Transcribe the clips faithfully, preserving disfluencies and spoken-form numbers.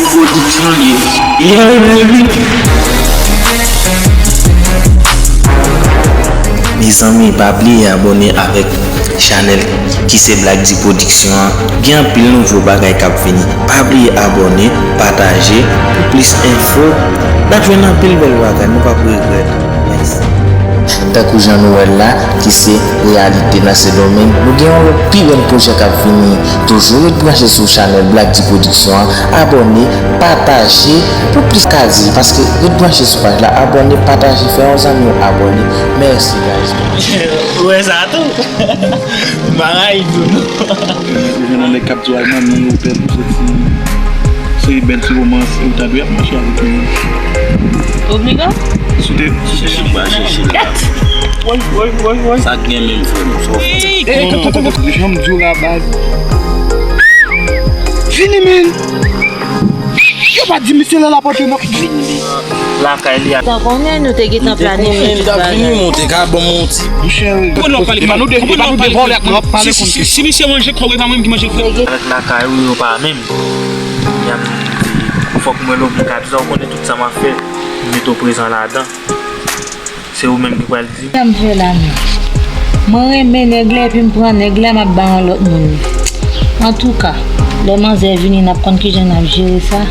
Pwodiksyon li ye. Yeah, baby. Mezanmi, pa bliye abòne avèk chanèl ki se Black D Production an. Gen anpil nouvo bagay k ap vini. Pa bliye abòne, pataje pou plis enfo. N ap jwenn anpil bèl bagay, nou p ap regrèt. Tankou jan nou wè l la, ki se reyalite nan Sendomeng, nou gen yon lòt pi bèl pwojè k ap vini. Toujou ret branche sou chanèl Black D Production an, abòne, pataje pou plis ka di, paske ret branche sou paj la, abòne, pataje, fè yon zanmi w abòne. Mèsi, guys. Ou wè sa tou? M pa rayi tou, non. Ou jwenn yon nèg k ap di w al manmi ou pè pou soti. Seri bèl ti romans, e ou ta dwe ap mache avèk li. Obliga? Si w te, si w te. Chèche m pa chèche la. Woy, woy, woy, woy. Sa k gen menm, frè m, sa w fè. Ey, ey, tonton, tonton, tonton, jan m di w la, baz. Vini, men. Yo pa di misye lè l ap antre nan vini. Lakay li a. Tan konnen nou te gentan planifye tout bagay. Vini, monte ka ban m yon ti. Monchè, konprann lè w pale, pa nou de, pa nou de vòlè, n ap pale konn si, si, si misye manje kòb, e pa mwen menm ki manje frè. Avèk lakay ou yo pa menm. Yam di, fòk mwen love m ka di sa, ou konnen tout sa m ap fè, m mete w prezan ladan. Se ou menm ki pral di. Sa m fè la menm? Mwen renmen nèg la, epi m pran nèg la, m ap bay yon lòt moun li. Antouka, lè manzè vini, n ap konn kijan n ap jere sa.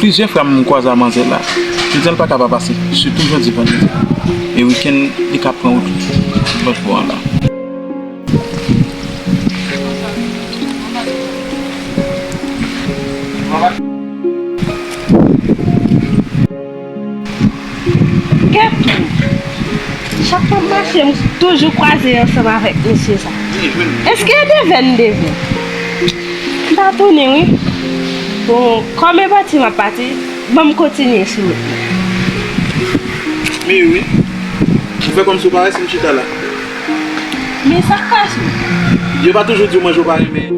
Plizyè fwa m kwaze a manzè la. Li di l pa ka pa pase, sitou jodi vandredi. E wikenn, li ka pran wout lòt bò an la. Gèt ou! Chak fwa m mache, m toujou kwaze ansanm avèk mesye sa. Èske e devè n devè? M ta tounen, wi. Bon, kòm e pati m ap pati, ban m kontinye sou wout mwen. Men wi, ou fè kòmsi w pa wè si m chita la. Men sa k pase? Yo pa toujou di w manje w pa renmen.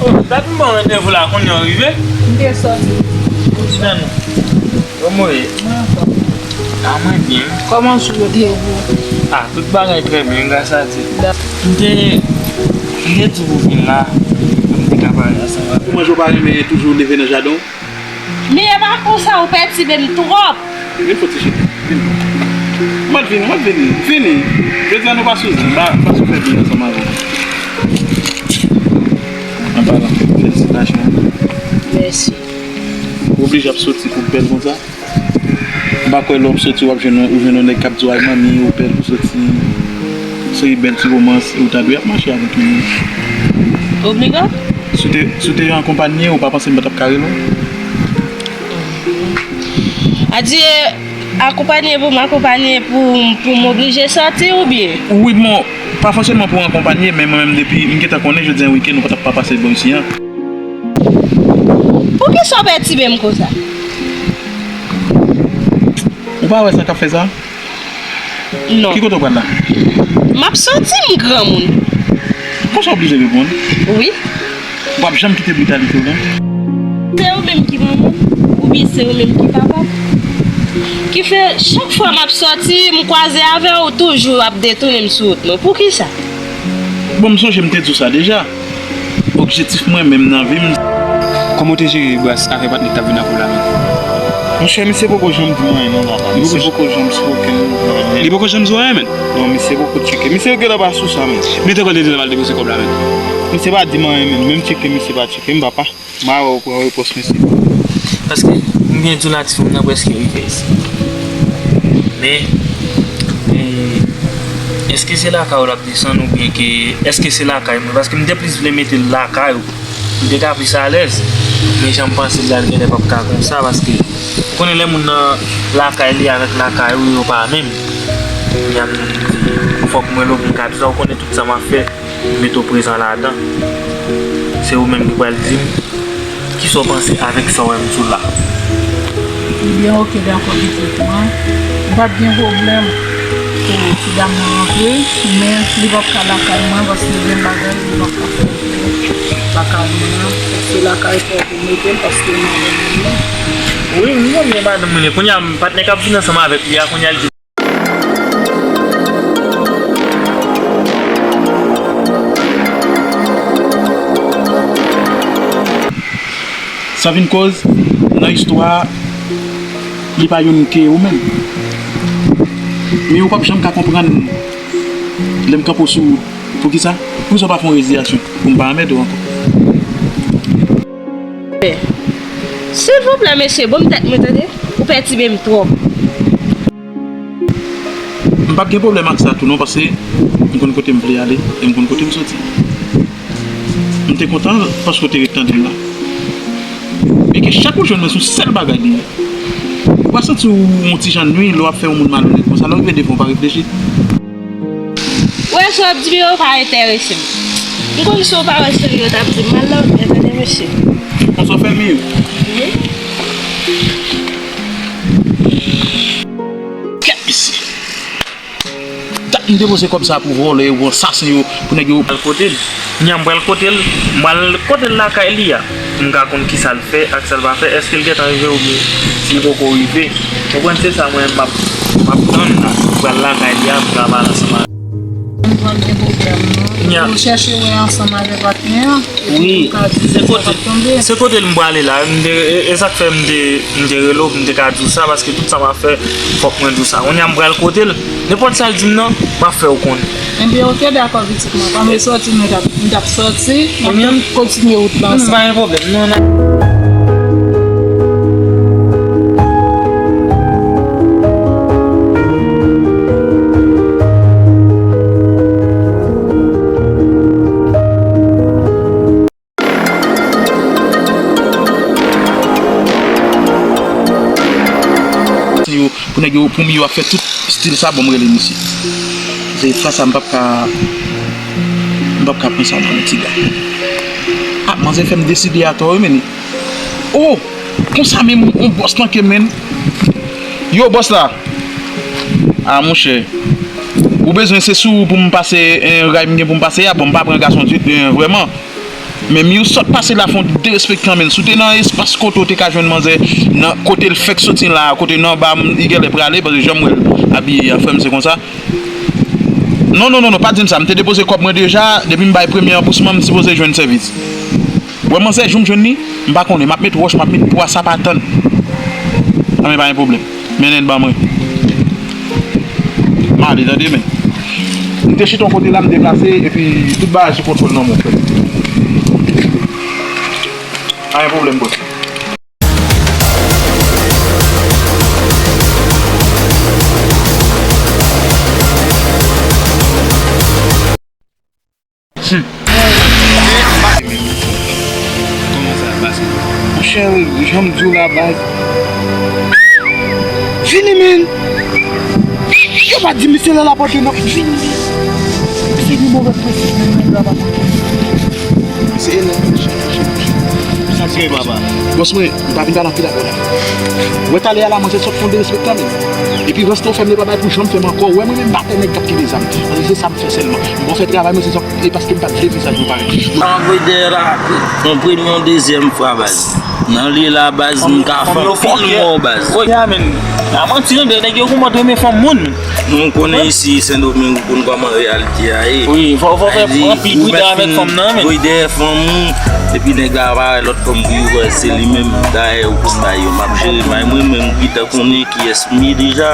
Oh, dat m ban w randevou la, kounye a w rive? M te sòti. Kijan nou? Kòman w ye? Mwen anfòm. A, mwen byen. Kòman sou yo te ye pou? A, tout bagay trè byen, gras a Dye. M te, m te di w pou vin la, pou m te ka pale ansanm avè w. Ou manje w pa renmen toujou leve nan jaden w? Men e pa konsa, ou pètibe m twòp. Vin fò ti chita. Vin. Mwen vini, mwen vini. Vini. Jodi a nou pa sou zen. Ba, fason fè byen ansanm avè w. An palan, felisitasyon. Mèsi. Ou oblije ap soti pou bèl konsa? M pa kwè lè w ap soti w ap jwenn, ou jwenn yon nèg k ap di w al manmi ou pè l pou soti. Seri bèl ti romans, e ou ta dwe ap mache avèk li. Obliga? Si w te, si w te akonpanye, ou pa panse m pa t ap ka rele w? Adye, akonpanye pou m akonpanye pou, pou m oblije sòti oubyen? Wi, bon, pa fòseman pou akonpanye, men mwen menm depi m gentan konnen jodi a wikenn ou pa t ap pa pase bò isi a. Poukisa w pètibe m konsa? Ou pa wè sa k ap fè sa? Non. Ki kote w pral la? M ap sòti, m granmoun. Konsa w oblije reponn? Wi. Ou p ap janm kite britalite w la? Se ou menm ki manman m, oubyen se ou menm ki papa m? Ki fè, chak fwa m ap sòti, m kwaze avè w, ou toujou ap detounen m sou wout mwen. Poukisa? Bon, m sonje m te di w sa deja. Objektif mwen menm nan vi m. Kòman w te jere bras avè patnè k t ap vin ak ou la menm? Monchè, misye poko janm di m anyen non, papa. Misye poko janm smoke m. Li poko janm di w anyen, menm? Non, misye poko tcheke. Misye genlè pa sou sa, menm. Men te kwè l te di l al depoze kòb la, menm. Misye pa di m anyen, menm. Menm tcheke, misye pa tcheke m, papa. M a wè w pran repons misye. Paske m byen di w la, tifi m nan prèske rive isi. Men, e, èske se lakay ou l ap desann oubyen ke, èske se lakay mwen? Paske m te plis vle mete l lakay ou. M te ka plis alèz. Men jan m panse l la, l genlè p ap ka konsa, paske ou konnen lè moun nan lakay li avèk lakay ou, yo pa menm. Jan m di, fòk mwen love m ka di sa, ou konnen tout sa m ap fè. Mete w prezan ladan. Se ou menm ki pral di m kisa w panse avèk sa w wè m sou la. Byen, oke, dakò, pitit mwen. M p ap gen pwoblèm pou ti dam nan rantre, men li p ap ka lakay mwen paske gen bagay li p ap ka fè lakay mwen an. Se lakay frè pou mete l paske m renmen li. Wi, m konn gen madanm mwen. Kounye a, patnè k ap vin ansanm avèk li a, kounye a, l di, Sa vin koz, nan istwa a, li pa youn ke ou menm. Men ou p ap janm ka konprann lè m kanpe w sou wout. Poukisa? Poukisa w pa fè yon reziyasyon pou m pa anmède w ankò? Silvouplè, mesye, ban m tèt mwen, tande? Ou pètibe m twòp. M p ap gen pwoblèm ak sa tou non, paske m konn kote m vle ale e m konn kote m soti. M te kontan paske w te ret tande m la. Men ke chak ou jwenn mwen sou sèl bagay li ye. Ou pa santi w yon ti jan nwi lè w ap fè yon moun malonèt konsa, lè w rive devan w pa reflechi? Ou wè sa w ap di m yo pa enterese m. M konn si w pa wè seri yo t ap di m mal la, men tande mesye. Konsa w fè l, men yo. Wi. Kèt mesye. Dat m depoze kòb sa pou vòlè yo, pou ansasen yo, pou nèg yo. Al kote l. Nya m pral kote l, m pral kote l lakay li a. M ka konn kisa l fè ak sa l pa fè, èske l gentan rive oubyen si l poko rive. Ou konprann, se sa mwen m ap, m ap tann la. M pral lakay li a, m ka pale ansanm avè l. M pral gen pwoblèm non. Nya. Ou chèche wè ansanm avè patnè an. Wi, se kote, se kote l m prale la. M te, e, e sa k fè m te, m te rele w, m te ka di w sa, paske tout sa m ap fè, fòk mwen di w sa. Kounye a m pral kote l. Nenpòt sa l di m nan, m ap fè w konnen. Enben, oke, dakò, pitit mwen. Kòm e sòti, nou t ap, nou t ap sòti, n ap kontinye wout la ansanm. Pa gen pwoblèm, non, n ap. Yo, pou nèg yo, pou m yo ap fè tout stil sa, bon, m rele misye. Se fwa sa, m p ap ka, m p ap ka pran sa nan yon ti gad. Ah, manzè fè m deside atò, wi, men. Oh! Konsa menm, yon bòs nan ke men. Yo, bòs la. Ah, monchè. Ou bezwen se sou ou pou m pase, eh, ray m gen pou m pase a. Bon, m pa pran gason di, eh, vrèman. Men Miu sot pase la fè yon derespektan, men. Si w te nan espas kote w te ka jwenn manzè, nan kote l fèk soti la, kote nan ba m, li genlè prale, paske jan m wè l abiye a, frè m, se konsa. Non, non, non, non, pa di m sa. M te depoze kòb mwen deja. Depi m bay premye ranbousman, m sipoze jwenn sèvis. Wè manzè, jou m jwenn li, m pa konnen. M ap met wòch, m ap met pwa, sa pa tann. Anben, pa gen pwoblèm. Mennen l ban mwen. M ale, tande, men. M te chita yon kote la, m deplase, epi tout bagay sou kontwòl nan men w, frè. Pa gen pwoblèm, bòs. Kòman sa, baz? Monchè, jan m di w la, baz. Vini, men. Yo pa di misye la lapòte, non. Vini, men. Misye gen move prensip, men, men, la pa. Misye elèv, monchè, monchè, monchè. Sa k gen, papa? Bòs mwen, m pa vin pale anpil avè w la. Wè talè a la, manzè sot fè yon derespektan, men. Epi rans lan w fè m, li pa bay pou janm fè m ankò. Ou wè mwen menm, m pa pè nèg k ap kenbe zam. Paske se sa m fè sèlman. M bon fè travay mwen, se sa, e paske m pa t vle vizaj mwen parèt. Anvoye dèyè la, yon premye, yon dezyèm fwa, baz. Nan lye la, baz, m ka fè anpil mò, baz. Woy, a, men. A manti, non, nèg yo kòmanse renmen fanm moun. Nou konnen isi, Sendomeng, ou konn kòman reyalite a ye. Wi, fò, fò fè anpil pridan avèk fanm nan, men. Voye dèyè fanm ou, epi nèg la pa wè lòt fanm pou yo wè, se li menm. Dayè, ou konn bagay yo, m ap jere may mwen, men m gentan konnen kiyès m ye deja.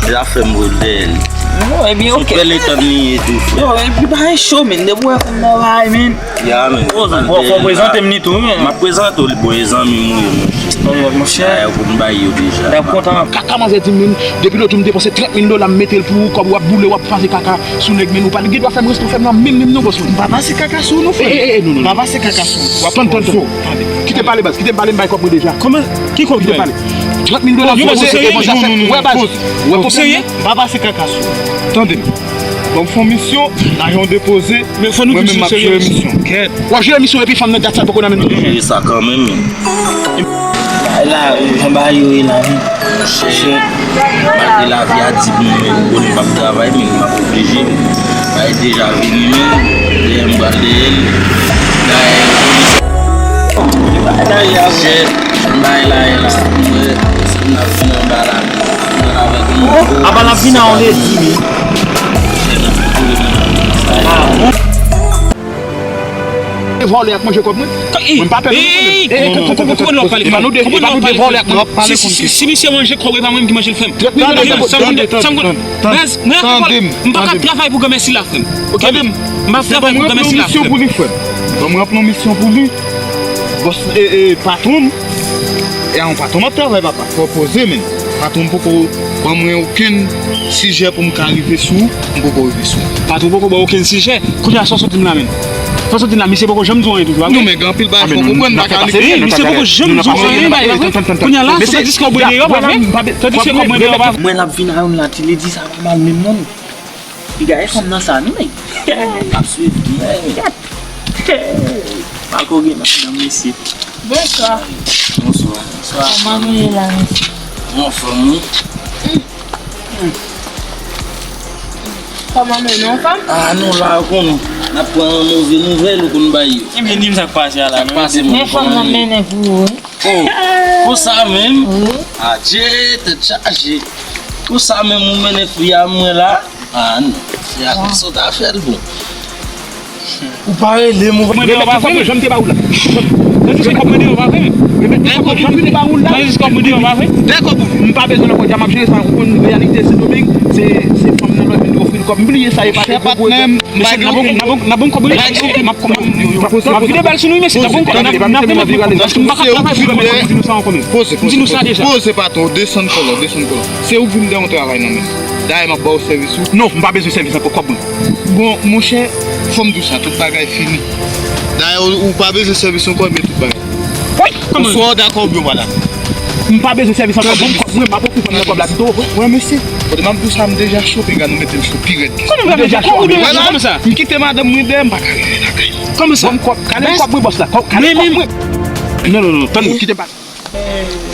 Li ap fè m voye dèyè li. Bon, ebyen, oke. Bèl etan li ye tou, frè. Yo, epi pa gen cho, men, depi w wè fanm nan bay, men. Ya, men. Fò, fò prezante m li tou, wi, men. M ap prezante w li, bon, e zanmi m, wi, monchè. Monchè. Dayè, ou konn bay yo deja. Dayè, kontan. Kaka manzè di m, men, depi lòt jou m depanse trant mil dola, m mete l pou ou, kòb w ap boule, w ap pase kaka sou nèg, men ou pa gen dwa fè m resto fèm nan, menm, menm non, bòs mwen. M pa pase kaka sou ou, non, frè. Eh, eh, eh, non, non, non. M pa pase kaka sou ou. W ap tann, tann, tann. Kite m pale, baz, kite m pale, m bay kòb mwen deja. Kòman? Ki kòb? Kite m pale. Trant mil dola, ou serye? Wè, baz. Ou serye? M pa pase kaka sou ou. Tande m. Ban m fè yon misyon, lajan w depoze, mwen menm m ap jere misyon. Kèt. W ap jere misyon epi fanm nan dat sa poko nan menm. Jere sa kanmenm. Ay la, jan bagay yo ye la, wi. Monchè, malgre lavi a di pou mwen, bon, m p ap travay, men m ap oblije. Bagay deja vini, men, dèyè m pral dèyè l. Dayè, monchè, bagay la ye la, mwen, si m ap vin anba la, mwen avèk yon gwo apa l ap vin a yon ledi, wi. Monchè, nan fè kouri mwen. Ah, bon. E vòlè ap manje kòb mwen. Mwen pa pè. Ey, ey, ey, konprann lè w ap pale. E pa nou de, e pa nou de vòlè ap pale. Si, si, si, si misye manje kòb, e pa mwen ki manje l, frè m. Tande, tande, tande, tande, tande. Baz, mwen, m pa ka travay pou granmèsi la, frè m. Oke? M pa travay pou granmèsi la, frè m. Ban mwen yon misyon pou li, frè m. Ban mwen yon misyon pou li. Bòs, e, e, patwon m. E a yon patwon m ap travay, papa. Fò w poze, men. Patwon m poko ban mwen okenn sijè pou m ka rive sou ou, m poko rive sou ou. Patwon poko ba w okenn sijè. Kounye a, sa w sot di m la, men? Sa w sot di m la, misye poko janm di w anyen toujou, pa vre? Non, men gen anpil bagay fò w konprann, pa ka annik. Misye poko janm di w anyen, pa vre? Kounye a la, se tandiske w bwè deyò, pa vre? Tandiske kòb mwen deyò, pa vre? Mwen l ap vin a youn la, ti ledi sa pa mal menm non. Piga e fanm nan sa, non, men. Ap swiv, men. Pako gen madanm, mesye. Bonswa. Bonswa. Bonswa. Kòman nou ye la, mesye? Anfòm, wi. Kòman nou ye, nou anfòm? Ah, nou la, ou konn, n ap pran move nouvèl, ou konn bay yo. Ebyen, di m sa k pase a la, non? Sa k pase, men fanm nan mennen pou ou, wi. Oh, konsa menm? Wi. Adje, tèt chaje. Konsa menm, ou mennen fi a mwen la? Ah non, se avèk sa w ta fè l bon. Ou pa rele m, ou pa. Remèt ti kòb mwen jan m te ba ou la. Remèt ti kòb mwen jan m te ba ou la. Remèt ti kòb mwen jan m te ba ou la. Remèt ti kòb mwen jan m te ba ou la. Dèkò pou m pa bezwen nan kòdja, m ap jere sa, ou konn reyalite Sendomeng, se, se fanm nan lòt vin ofri l kòb. M bliye sa, e pa te gwo pwoblèm. Mesye, n a bon, n a bon, n a bon kòb, wi. M ap, m ap, m ap vide bal sou nou, mesye, n a bon kòb. N a, n a bon kòb, paske m pa ka travay pou granmèsi, m di nou sa ankò menm. Poze, poze, poze, poze, patwon, desann kòlò, desann kòlò. Se ou ki vin dèyè yon travay nan men. Dayè, m ap ba w sèvis ou. Non, m pa bezwen sèvis ankò, kòb mwen. Bon, monchè, fò m di w sa, tout bagay fini. Dayè, ou, ou pa bezwen sèvis ankò, men tout bagay. Wi, kòman? Oswa w dakò oubyen w pa dakò? M pa bezwen sèvis ankò, ban m kòb mwen, m ap ofri fanm nan kòb la pito. Wè, mesye, kote m ap di w sa, m deja choke, gad, nou mete m sou pi rèd ke sa. Kòman w deja choke? Ou deja choke kòman sa? M kite madanm mwen dèyè, m pa ka rive lakay. Kòman sa? Ban m kòb, kale m kòb mwen, bòs la. Kale m kòb mwen. Non, non, non, tann, kite m pale.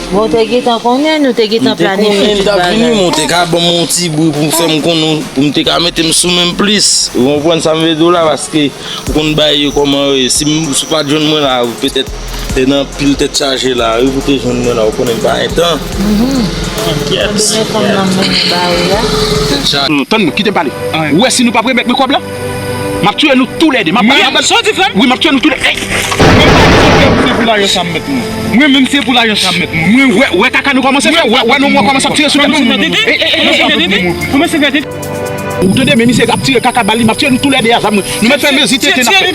Bon, ou te gentan konnen, nou te gentan planifye tout bagay. M te konnen m t ap vini, men w te ka ban m yon ti bri pou m fè m konnen, pou m te ka mete m sou men m plis. Ou konprann sa m vle di w la, paske ou konn bagay yo kòman yo ye. Si m, si w pa t jwenn mwen la, ou petèt te nan pil tèt chaje la, wi, pou te jwenn mwen la, ou konnen m pa gen tan. Konbyen fanm nan mennen ba ou la? Tèt chaje. Tann mwen, kite m pale. Ou wè si nou p ap remèt mwen kòb la? M ap tiye nou toulède. M ap pale. Sa w di, frè m? Wi, m ap tiye nou toulède. Mwen menm se pou lajan sa m mèt mwen. Mwen menm se pou lajan sa m mèt mwen. Mwen wè, wè kaka nou kòmanse fè. Wè, wè nou mwen kòmanse ap tire sou tèt nou. Kòmanse fè tete. Ou tande, men misye ap tire kaka bal li, m ap tiye nou toulède a zam mwen. Nou mèt fè mezi tete n ap fè.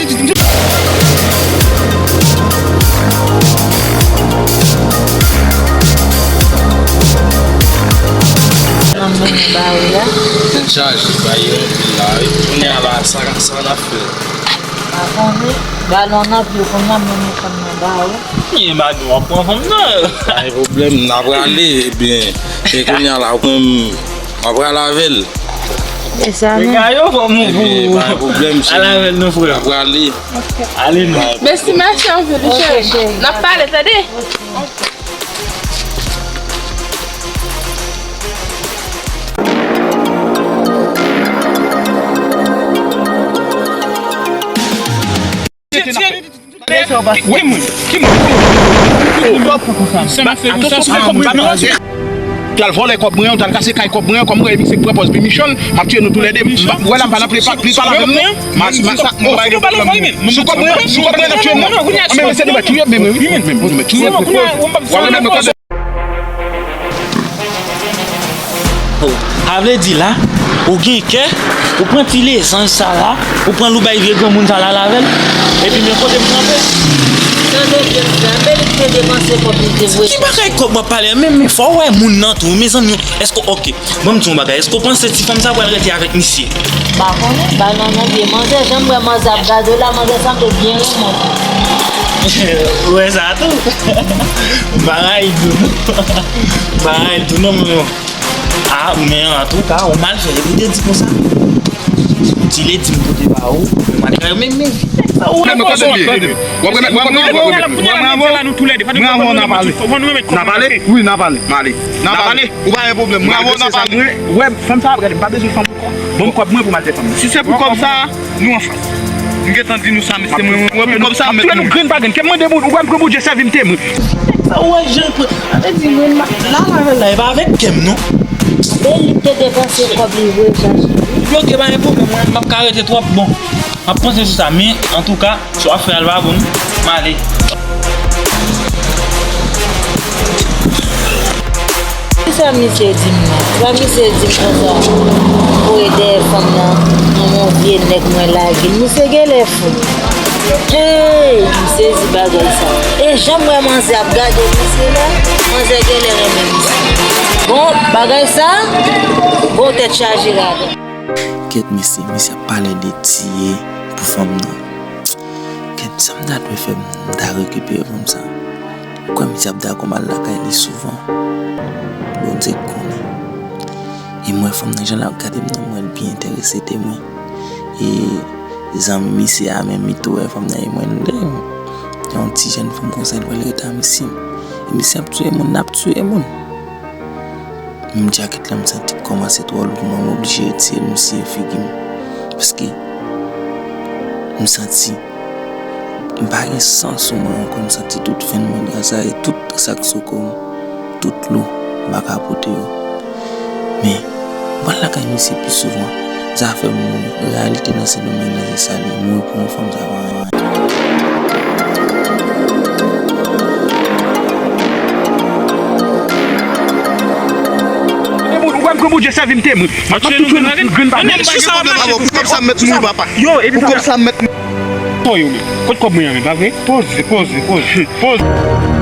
Nan mennen ba ou la. Tèt chaje, bagay yo anpil la, wi. Kounye a la, sa, sa n ap fè? Pa konnen, balon nan pye w, kounye a m mennen fanm nan ba ou. Ebyen, madanm w ap pran fanm nan. Pa gen pwoblèm, n a prale, ebyen, e kounye a la, ou konn, m a prale avè l. E sa menm. Dega yo, fò m ou. Ebyen, pa gen pwoblèm, cheri. Al avè l non, frè. N a prale. Ale non. Mèsi, mèsi anpil, cheri. N ap pale, tande? Ki moun? Ki moun? Sa m ap fè pou sa, sa m ap fè pou sa. Ou t al vòlè kòb mwen, ou t al kase kay kòb mwen, kòm mwen, misye pran pòz pi michon, m ap tiye nou toulède. M pa, wè la, m pa nan pli, pli pale avè m non. Mas, mas, sa, mwen pa gen pwoblèm. Sou kòb mwen, sou kòb mwen, n ap tiye m non. Anben, mesye, nou mèt touye m, men wi, men, men, nou mèt touye m. Wè, men, men, Oh, sa vle di la, ou gen kè, ou pran ti lezanj sa la, ou pran l ou bay vye granmoun sa la lavel, epi men kote m kanpe. Tande byen, frè, men li te depanse kòb li te voye. Ki bagay kòb w ap pale a? Men, men fò w wè moun nan tou, mezanmi, èske, oke, ban m di w yon bagay, èske w panse ti fanm sa pral rete avèk misye? M pa konnen, bay nan men pye manzè, jan m wè manzè ap gade w la, manzè sanble byen renmen w. Ou wè sa tou? M pa rayi tou non. M pa rayi tou non, men bon. Ah, men antouka, ou mal fè, epi te di konsa. Ti ledi m pote ba ou, men malgre yo, men, men, Sa ou wè, mwen konn se li. W ap remèt mwen, w ap remèt mwen. Mwen avè w n a pale. N a pale? Wi, n a pale. N a pale? Ou pa gen pwoblèm. Mwen avè w n a pale. Wè, fanm sa ap gade, m pa bezwen fanm ankò. Ban m kòb mwen pou m al fè fanm nan. Si se pou kòb sa, nou anfas. M gentan di nou sa, mesye, mwen, mwen, pou kòb sa, m mèt mouri. Grenn pa grenn. Ke m mande moun, ou pa m pran Bondye sèvi m temwen. Sa ou wè, jan l pran. Sa vle di, mwen, la, la, la, e pa avèk kè m, non. E li te depanse kòb li vre, chache. Bloke, pa gen pwoblèm, mwen, m ap ka rete twòp, bon. M ap panse sou sa, men, antouka, sa w ap fè a l pa bon, m ale. Kisa misye di m nan? Sa misye di m konsa? Voye dèyè fanm nan, yon, yon vye nèg mwen lage l. Misye genlè fou. Hey, m sezi bagay sa. E jan m wè manzè ap gade misye la, manzè genlè renmen misye. Bon, bagay sa, gon tèt chaje ladan. Kèt mesye, mesye ap pale de tiye pou fanm nan. Kèt sa m ta dwe fè, m ta rekipere fanm sa. Ou kwè misye ap dakò m al lakay li souvan? Bondye konnen. E m wè fanm nan, jan l ap gade m nan, m wè l byen enterese de mwen. E zanmi misye a menm, li tou wè fanm nan, e mwen, lè yon ti jèn fanm konsa, li pral rete a misye. E misye ap touye moun, l ap touye moun. Menm djakèt la, m santi kòmanse twò lou pou mwen, m oblije retire l, m siye figi m. Paske m santi m pa gen san sou mwen ankò, m santi tout venn mwen kraze, tout sa k sou kò m, tout lou m pa ka pote yo. Men, m pral lakay misye pi souvan. Zafè moun, reyalite nan Sendomeng nan se sa l ye, mouri pou yon fanm sa pa anyen. Ou pa m pran Bondye sèvi m temwen. M ap tout jwenn grenn pa grenn. Pou kòb sa m mèt mouri, papa. Yo, epi pou kòb sa m mèt mouri. Kote kòb mwen an, pa vre? Poze, poze, poze, poze.